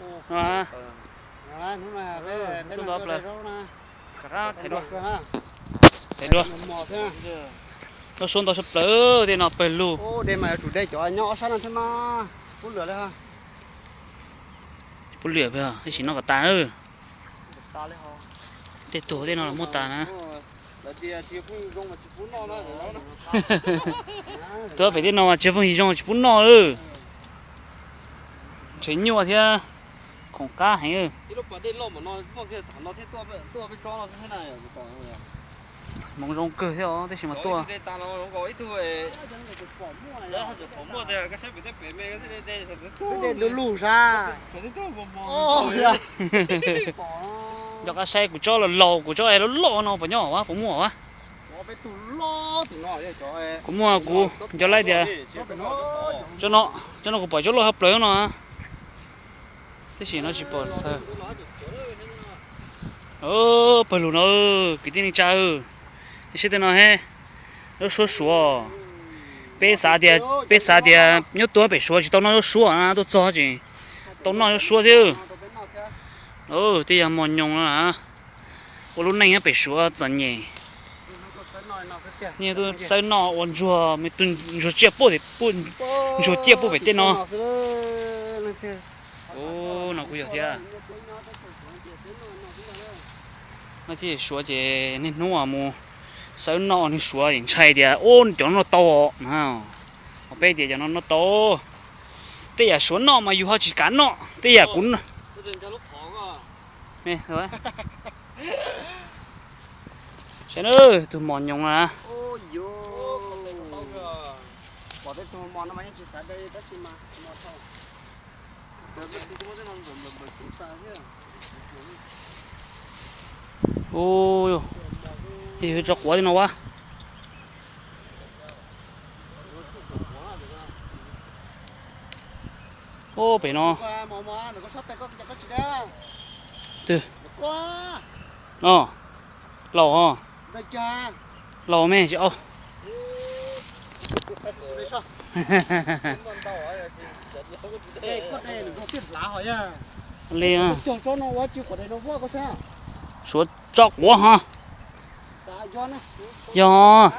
Hnub no peb tuaj ntov plaws, rov qab them dua, them dua. Lub suab ntau tshaj plaws, tej no pawg lug. Pub lwm peb, tab sis noj kom tas na. Tej tug tej no los muab tas na. Tuaj pem tej no mas tsis phooj ywg zoo tsis pub noj lawm. Ntshe nyuaj thiab khoom qab heev. Hmoov zoo kawg thiab os, tab sis mas tuaj. Nco qab saib kuv tsob laus laus, kuv tsob loj loj no puas nyob, puas muaj? Kuv muaj, kuv nco lawm tias tsob no kuv pom tsob loj tshaj plaws no. Tab sis no tsis pom xaws. Pawg lug no, kwv tij neej tsa, nej saib tej no he, lub suab Suav. Peb xav tias, peb xav tias nyob tuaj pem Suav tsis tau noj zaub suab na, tuaj txog ces tau noj zaub suab thiab. Tej yog mos nyoos no na. Ua lub neej nyob pem Suav txom nyem, nej tuaj xawb noj ua ntsuag, ntsuag tsiaj puag, ntsuag tsiaj puag pem tej no. No kuj yog thiab. No thiaj Suav ces niaj hnub mus xawb noj niag Suav es ntshai tias ub cov no noj tau. Peb tias cov no noj tau. Tej yam Suav noj mas yus ho tsis kav noj, tej yam kuv Saib na, tus mos nyoos na. Ub, yog tso quav li no ua. Ub, pem no. Twg? No, laus os. Laus me tsis au. Li Suav tso quav ho. Yog.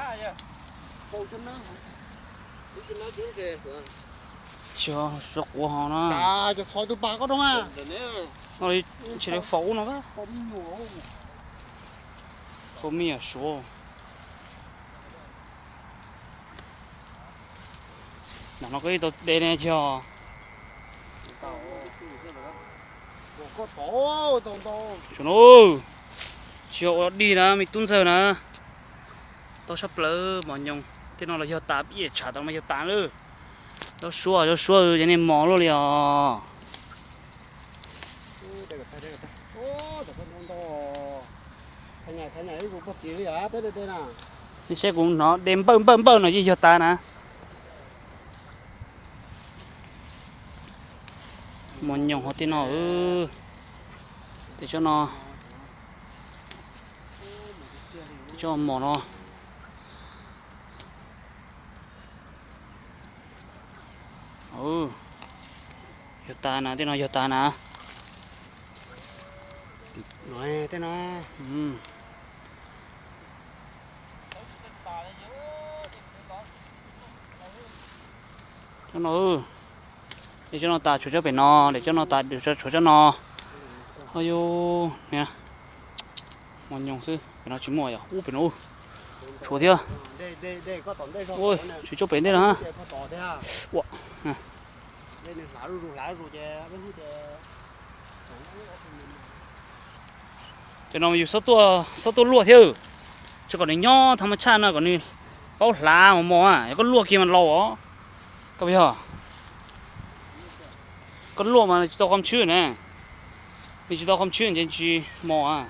Tso quav ho na. Tsis faus ub no. Faus me nyuam Suav. Ntawm no koj ib tau de ne tsis yog? Tsis yog ua dig na, me tub ntxawg na. Tau sab plaws mos nyoos tej no los yog tas, ib yam tshav tau mas yog tas lawm. Zaub suab, zaub suab ces nej mos luaj li os. Nej saib kuv hnov de npawj npawj npawj no yeej yog tas na. Mos nyoos hauv tej no, tej tsob no, tej tsob mos no. Yog tas na, tej no yog tas na. Tej no. Tsob no, tej tsob no tas tshuav tsob pem no, tej tsob no tas tshuav tsob no. Au yus, niam, mos nyoos xwb, pem no tsis muaj yom, ub pem no tshuav thiab. Tshuav tsob pem ntej no. Ua, cov no yus txhob tuaj luaj thiab, tsuas kom nws nyob thaj maj tshaj no kom nws paub hlav mos mos, yog koj luaj kiag mas laus os. Koj yog, koj luaj mas nws tsis tau qhov tshwb na, nws tsis tau qhov tshwb ces tsis mos.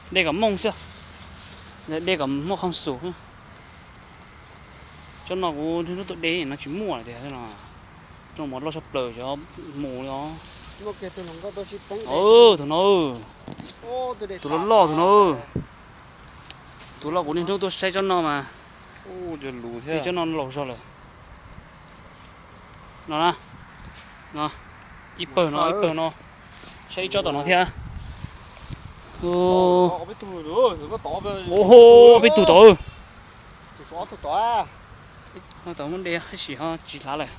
De kom mooj xwb, de kom muaj qhov xus. Tsob no kuv niaj hnub tuaj de no tsis muaj tiag no. Tsob mos loj tshaj plaws cov mus li os. Tus no, tus loj loj tus no. Tus loj kuv niaj hnub tuaj saib tsob no mas Cov no laus zog lawm. No na, no, ib pawg no, ib pawg no, saib ib tsob tom no thiab. Ua, peb tug tom. Tom muab de tab sis ho tsis hlav lawm.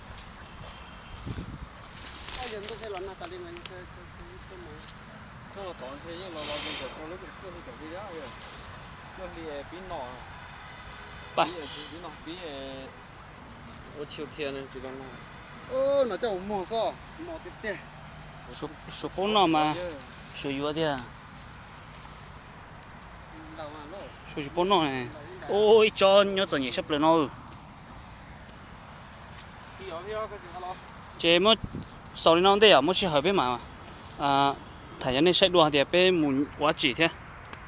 Suav paub noj mas, suav yuav tiag. Suav tsis paub noj ne. Ua, ib tsob nyob txom nyem sab plaws no. Ces muab xaus li no ntej yom, muab sij hawm peb mam tham cov nej saib dua tias peb mus ua tsi thiab.